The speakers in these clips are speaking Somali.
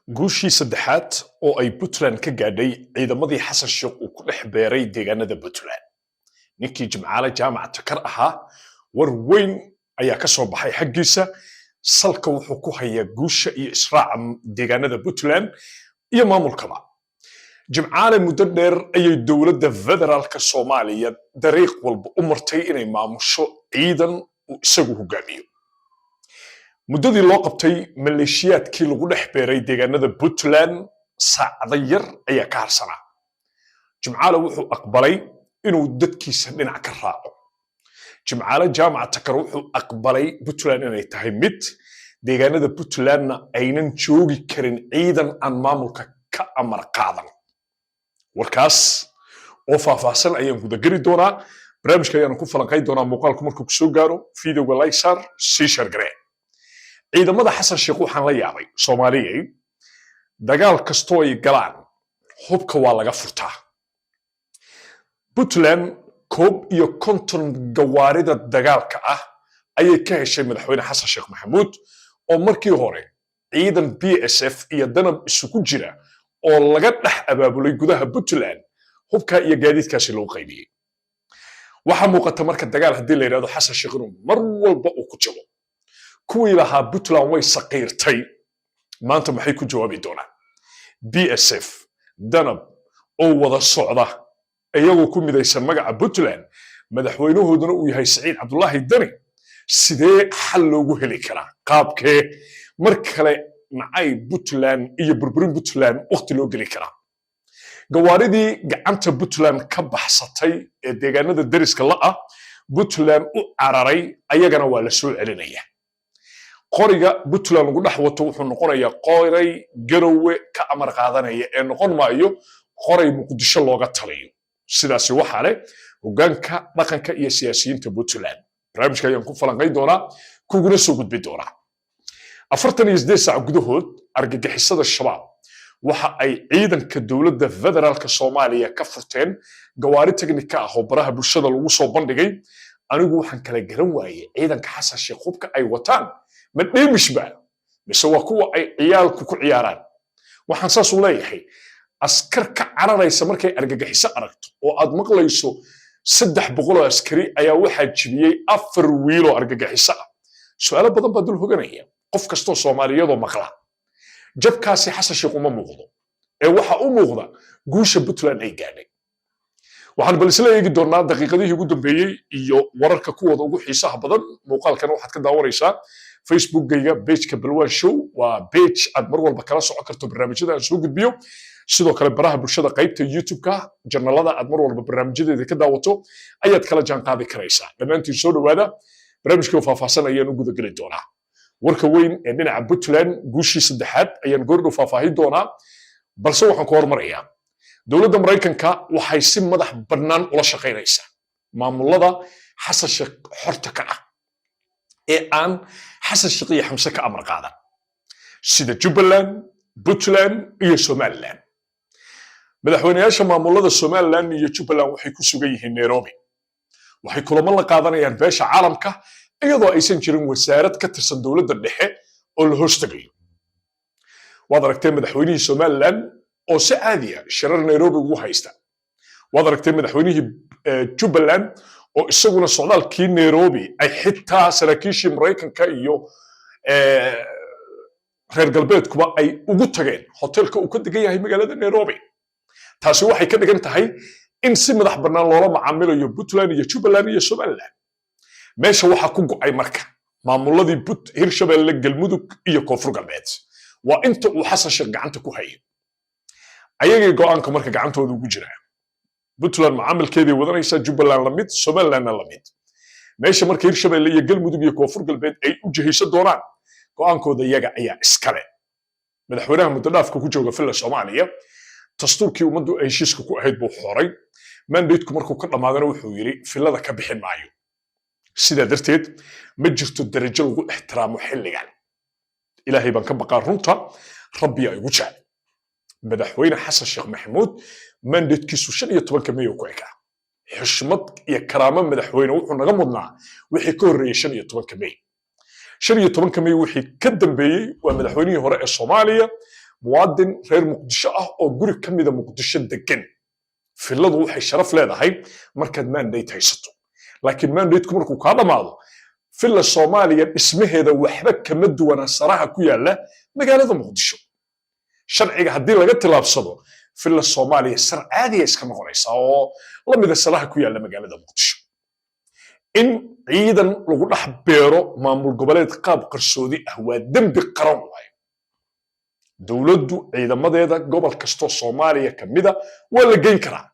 Guushii saddexaad oo ay Puntland ka gaadhay ciidamadii Xasan Sheekh uu ku dhex beeray deegaanada Puntland. Ninkii Jimcaale Jaamac Takar ahaa war weyn ayaa ka soo baxay xaggiisa. Salka wuxuu ku hayaa guusha iyo israaca deegaanada Puntland iyo maamulkaba. Jimcaale muddo dheer ayay dowladda federaalka Soomaaliya dariiq walba u martay inay maamusho ciidan uu isagu hogaamiyo. Muddadii loo qabtay maleeshiyaadkii lagu dhex beeray deegaanada Puntland saacado yar ayaa ka harsanaa. Jimcaale wuxuu aqbalay inuu dadkiisa dhinac ka raaco. Jimcaale Jaamac Takar wuxuu aqbalay Puntland inay tahay mid deegaanada Puntlandna aynan joogi karin ciidan aan maamulka ka amar qaadan. Warkaas oo faahfaahsan ayaan gudageli doonaa, barnaamijka ayaanu ku falanqayn doonaa. Muuqaalku markuu kusoo gaaro, videoga like saar, sii share garee. Ciidamada Xasan Sheekh waxaan la yaabay, Soomaaliyay, dagaal kastoo ay galaan hubka waa laga furtaa. Puntland 51 gawaarida dagaalka ah ayay ka heshay madaxweyne Xasan Sheekh Maxamuud, oo markii hore ciidan BSF iyo Danab isugu jira oo laga dhex abaabulay gudaha Puntland hubka iyo gaadiidkaasi loo qaybiyey. Waxaa muuqata marka dagaal haddii la yidhahdo Xasan Sheekh inuu mar walba uu ku jabo. Kuwii lahaa Puntland way saqiirtay maanta maxay ku jawaabi doonaan? BSF, Danab oo wada socda, iyagoo ku midaysan magaca Puntland, madaxweynahooduna uu yahay Saciid Cabdulaahi Dani, sidee xal loogu heli karaa? Qaabkee mar kale nacay Puntland iyo burburin Puntland waqti loo geli karaa? Gawaaridii gacanta Puntland ka baxsatay ee deegaanada deriska la ah Puntland u cararay ayagana waa la soo celinaya. Qoriga Puntland lagu dhex wato wuxuu noqonayaa qoray Garowe ka amar qaadanaya ee noqon maayo qoray Muqdisho looga taliyo. Sidaasi waxaa leh hoggaanka dhaqanka iyo siyaasiyiinta Puntland. Barnaamijka ayaan ku falanqayn doonaa, kuguna soo gudbi doonaa. 48 saac gudahood argagixisada Shabaab waxa ay ciidanka dowladda federaalka Soomaaliya ka furteen gawaari teknika ah oo baraha bulshada lagu soo bandhigay. Anigu waxaan kala garan waayey, ciidanka Xasan Sheekh hubka ay wataan ma dheemishba mise waa kuwa ay ciyaalku ku ciyaaraan? Waxaan saas u leeyahay, askar ka cararaysa markay argagixiso aragto oo aad maqlayso 300 oo askari ayaa waxaa jibiyey afar wiiloo argagixiso ah, su'aalo badan baa dul hoganaya qof kastoo Soomaaliyadoo maqla. Jabkaasi Xasan Sheekh uma muuqdo ee waxa u muuqda guusha Puntland ay gaadhay. Waxaan bal isla eegi doonaa daqiiqadihii ugu dambeeyey iyo wararka kuwooda ugu xiisaha badan. Muuqaalkana waxaad ka daawanaysaa Facebookgayga, pageka Balwaan Show. Waa page aad mar walba kala socon karto barnaamijyada aan soo gudbiyo. Sidoo kale baraha bulshada, qaybta YouTube-ka, channelada aad mar walba barnaamijyadeeda ka daawato ayaad kala jaan qaadi karaysaa. Dhammaantiin soo dhowaada, barnaamijkii oo faahfaahsan ayaan u gudageli doonaa. Warka weyn ee dhinaca Puntland, guushii saddexaad, ayaan goordhow faahfaahin doonaa, balse waxaan ku hormarayaa dowladda Maraykanka waxay si madax bannaan ula shaqaynaysaa maamulada Xasan Sheekh xorta ka ah ee aan Xasan Sheekh iyo Xamse ka amar qaadan, sida Jubbaland, Puntland iyo Somaliland. Madaxweyneyaasha maamulada Somaliland iyo Jubbaland waxay ku sugan yihiin Nairobi. Waxay kulamo la qaadanayaan beesha caalamka, iyadoo aysan jirin wasaarad ka tirsan dowladda dhexe oo la hoostagayo. Waad aragtee madaxweynihii Somaliland oo si caadi ah shirar Nairobi ugu haysta. Waad aragtee madaxweynihii Jubbaland oo isaguna socdaalkii Nairobi ay xitaa saraakiishii Maraykanka iyo reer galbeedkuba ay ugu tageen hotelka uu ka degan yahay magaalada Nairobi. Taasi waxay ka dhigan tahay in si madax bannaan loola macaamilayo Puntland iyo Jubbaland iyo Somaliland. Meesha waxaa ku go'ay marka maamuladii Hirshabelle, Galmudug iyo Koonfur Galbeed. Waa inta uu Xasan Sheekh gacanta ku hayo. Ayagay go'aanka marka gacantooda ugu jiraa. Puntland macaamilkeeday wadanaysaa, Jubbaland lamid, Somalilandna lamid. Meesha marka Hirshabelle iyo Galmudug iyo Koonfur Galbeed ay u jihayso doonaan, go'aankooda iyaga ayaa iskale. Madaxweynaha muddo dhaafka ku jooga Villa Soomaaliya dastuurkii ummaddu ay heshiiska ku ahayd buu xoray. Mandateku markuu ka dhammaadana wuxuu yidhi villada ka bixin maayo. Sidaa darteed ma jirto darajo lagu ixtiraamo xilligan. Ilaahay baan ka baqaa, runta Rabbiyaa igu jecel. Madaxweyne Xasan Sheekh Maxamuud mandatekiisu 15-ka May ku ekaa. Xushmad iyo karaamo madaxweyne wuxuu naga mudnaa wixii ka horreeyey 15-ka May. 15-ka May wixii ka dambeeyey waa madaxweynihii hore ee Soomaaliya. Muwaadin reer Muqdisho ah oo guri ka mida Muqdisho degan. Villadu waxay sharaf leedahay markaad mandate haysato, laakiin mandateku markuu kaa dhammaado, Villa Soomaaliya dhismaheeda waxba kama duwana saraha ku yaala magaalada Muqdisho. Sharciga haddii laga tilaabsado, Villa Soomaaliya sar caadiya iska noqonaysa oo la mida saraha ku yaala magaalada Muqdisho. In ciidan lagu dhex beero maamul goboleed qaab qarsoodi ah waa dembi qaran waayo. Dowladdu ciidamadeeda gobol kastoo Soomaaliya ka mida waa la geyn karaa,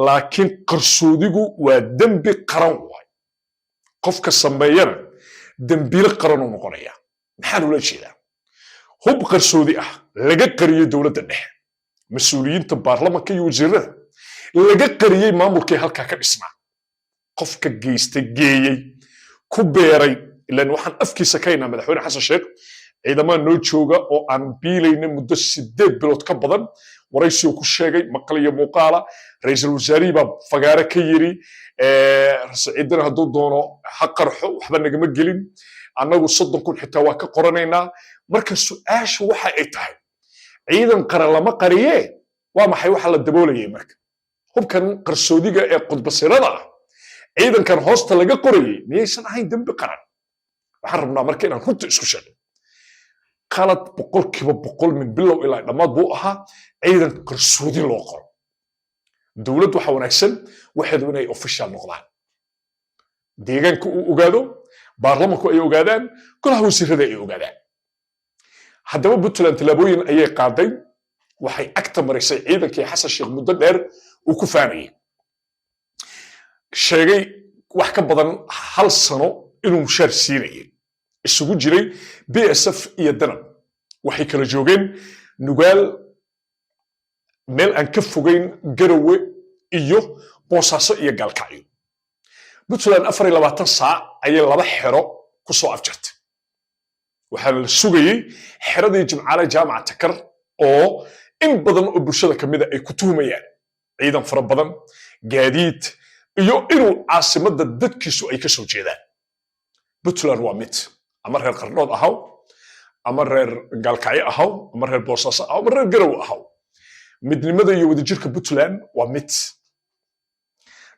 laakiin qarsoodigu waa dembi qaran waayo. Qofka sameeyana dembiile qaranuu noqonaya. Maxaan ula jeedaa? Hub qarsoodi ah laga qariyey dowladda dhexe, mas-uuliyiinta baarlamanka iyo wasiirada, laga qariyey maamulkii halkaa ka dhisnaa, qofka geystay, geeyey, ku beeray, ilan waxaan afkiisa ka haynaa Madaxweyne Xasan Sheekh ciidamada noo jooga oo aan biilayna muddo 8 bilood ka badan. Waraysigu ku sheegay maqal iyo muuqaala. Ra'iisul wasaarihii baa fagaare ka yiri, ciidana hadduu doono ha qarxo, waxba nagama gelin, annagu 30,000 xitaa waa ka qoranaynaa. Marka su-aashu waxa ay tahay, ciidan qaran lama qariyee, waa maxay waxa la daboolayay? Marka hubkan qarsoodiga ee qudbasirada ah, ciidankan hoosta laga qorayay, miyaysan ahayn dembi qaran? Waxaan rabnaa marka inaan runta isku sheegno. Qalad 100% min bilow ilaa dhammaad buu ahaa ciidan qarsoodi loo qoro. Dowladdu waxa wanaagsan waxeedu inay official noqdaan, deegaanka uu ogaado, baarlamanku ay ogaadaan, golaha wasiirada ay ogaadaan. Haddaba Puntland tallaabooyin ayay qaaday. Waxay agta marisay ciidankii Xasan Sheekh muddo dheer uu ku faanayay, sheegay wax ka badan hal sano inuu mushaar siinayay, isugu jiray BSF iyo Danab. Waxay kala joogeen Nugaal, meel aan ka fogeyn Garowe, iyo Boosaaso iyo Gaalkacyo. Puntland 24 saac ayay laba xero ku soo afjartay. Waxaana la sugayey xeradii Jimcaale Jaamaca Takar, oo in badan oo bulshada ka mida ay ku tuhumayaan ciidan fara badan, gaadiid iyo inuu caasimadda dadkiisu ay ka soo jeedaan. Puntland waa mid ama reer Qardhood ahaw, ama reer Gaalkacyo ahaw, ama reer Boosaaso ahaw, ama reer Garowe ahaw, midnimada iyo wadajirka Puntland waa mid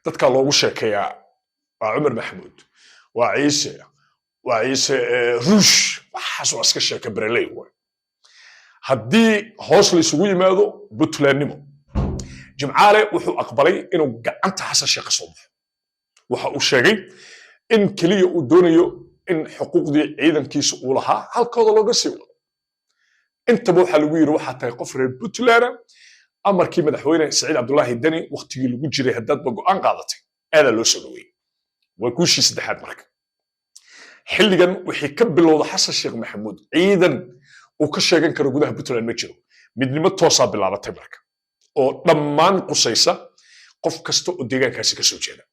dadka loogu sheekeeyaa. Waa Cumar Maxamuud, waa Ciise, waa Ciise Ruush, waxaas waa iska sheeka bereley way. Haddii hoos la isugu yimaado, Puntlandnimo. Jimcaale wuxuu aqbalay inuu gacanta Xasan Sheekh ka soo baxo. Waxa uu sheegay in keliya uu doonayo in xuquuqdii ciidankiisa uu lahaa halkooda looga sii wado. Intaba waxaa lagu yidhi, waxaa tahay qof reer Puntland, amarkii Madaxweyne Saciid Cabdulaahi Deni waktigii lagu jiray haddaadba go'aan qaadatay, aadaa loo soo dhaweeyey. Waa guushii saddexaad. Marka xilligan wixii ka bilowda, Xasan Sheekh Maxamuud ciidan uu ka sheegan karo gudaha Puntland ma jiro. Midnimo toosaa bilaabatay marka oo dhammaan qusaysa qof kasta oo deegaankaasi ka soo jeeda.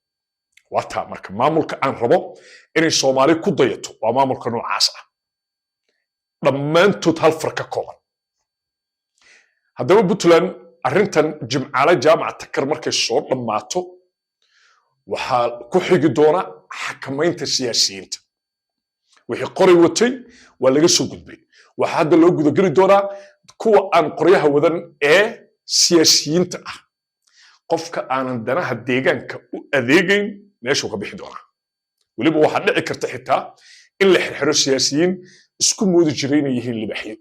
Waa taa marka maamulka aan rabo inay Soomaali ku dayato, waa maamulka noocaas ah, dhammaantood hal far ka kooban. Haddaba Puntland arrintan Jimcaale Jaamaca Takar markay soo dhammaato, waxaa ku xigi doona xakamaynta siyaasiyiinta. Wixii qoray watay waa laga soo gudbay. Waxaa hadda loo gudageli doonaa kuwa aan qoryaha wadan ee siyaasiyiinta ah. Qofka aanan danaha deegaanka u adeegayn meeshuu ka bixi doonaa. Weliba waxaa dhici karta xitaa in la xirxiro siyaasiyiin isku moodi jiray inay yihiin libaxyo,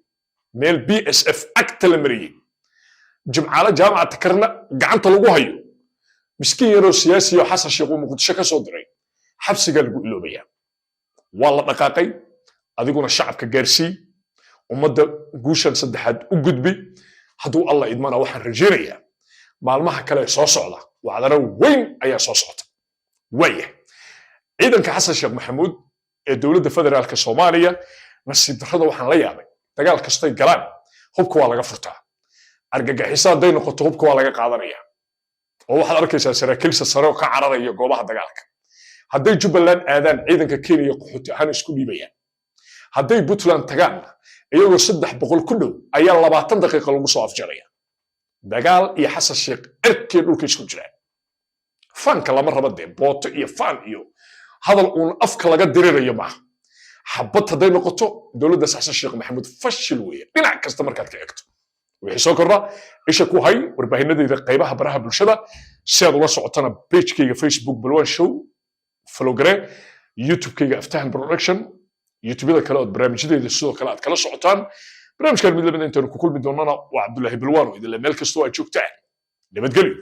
meel BSF agta la mariyey, Jimcaale Jaamaca Takarna gacanta lagu hayo, miskiin yaroo siyaasi oo Xasan Sheekh uu Muqdisho ka soo diray xabsigaa lagu iloobayaa. Waa la dhaqaaqay. Adiguna shacabka gaarsii, ummadda guushan saddexaad u gudbi. Hadduu Alla idmana, waxaan rajaynayaa maalmaha kale ee soo socda wacdaro weyn ayaa soo socota. Waaya, ciidanka Xasan Sheekh Maxamuud ee dowladda federaalka Soomaaliya, nasiib darrada waxaan la yaabay, dagaal kastoy galaan hubka waa laga furtaa. Argagixiso hadday noqoto, hubka waa laga qaadanaya, oo waxaad arkaysaa saraakiilsa sare oo ka cararaya goobaha dagaalka. Hadday Jubbaland aadaan, ciidanka Kenya qaxooti ahaan isku dhiibayaan. Hadday Puntland tagaanna, iyagoo 300 ku dhow ayaa 20 daqiiqa lagu soo afjaraya. Dagaal iyo Xasan Sheekh cirkii dhulka isku jiraan. Faanka lama rabo dee, booto iyo faan iyo hadal uun afka laga dirirayo maaha. Xabad hadday noqoto, dowladdaas Xasan Sheekh Maxamuud fashil weeye dhinac kasta markaad ka eegto. Wixii soo kordha isha ku hay warbaahinadayda qaybaha baraha bulshada si aad ula socotana. Pagekayga Facebook Balwan Show follow garee, YouTube-kayga Aftahan Production, YouTubeyada kale ood barnaamijyadeeda sidoo kale aad kala socotaan. Barnaamijkan mid lamid intaynu ku kulmi doonana, waa Cabdullaahi Balwaan oo idinle meel kastoo aad joogtaan nabadgelyo.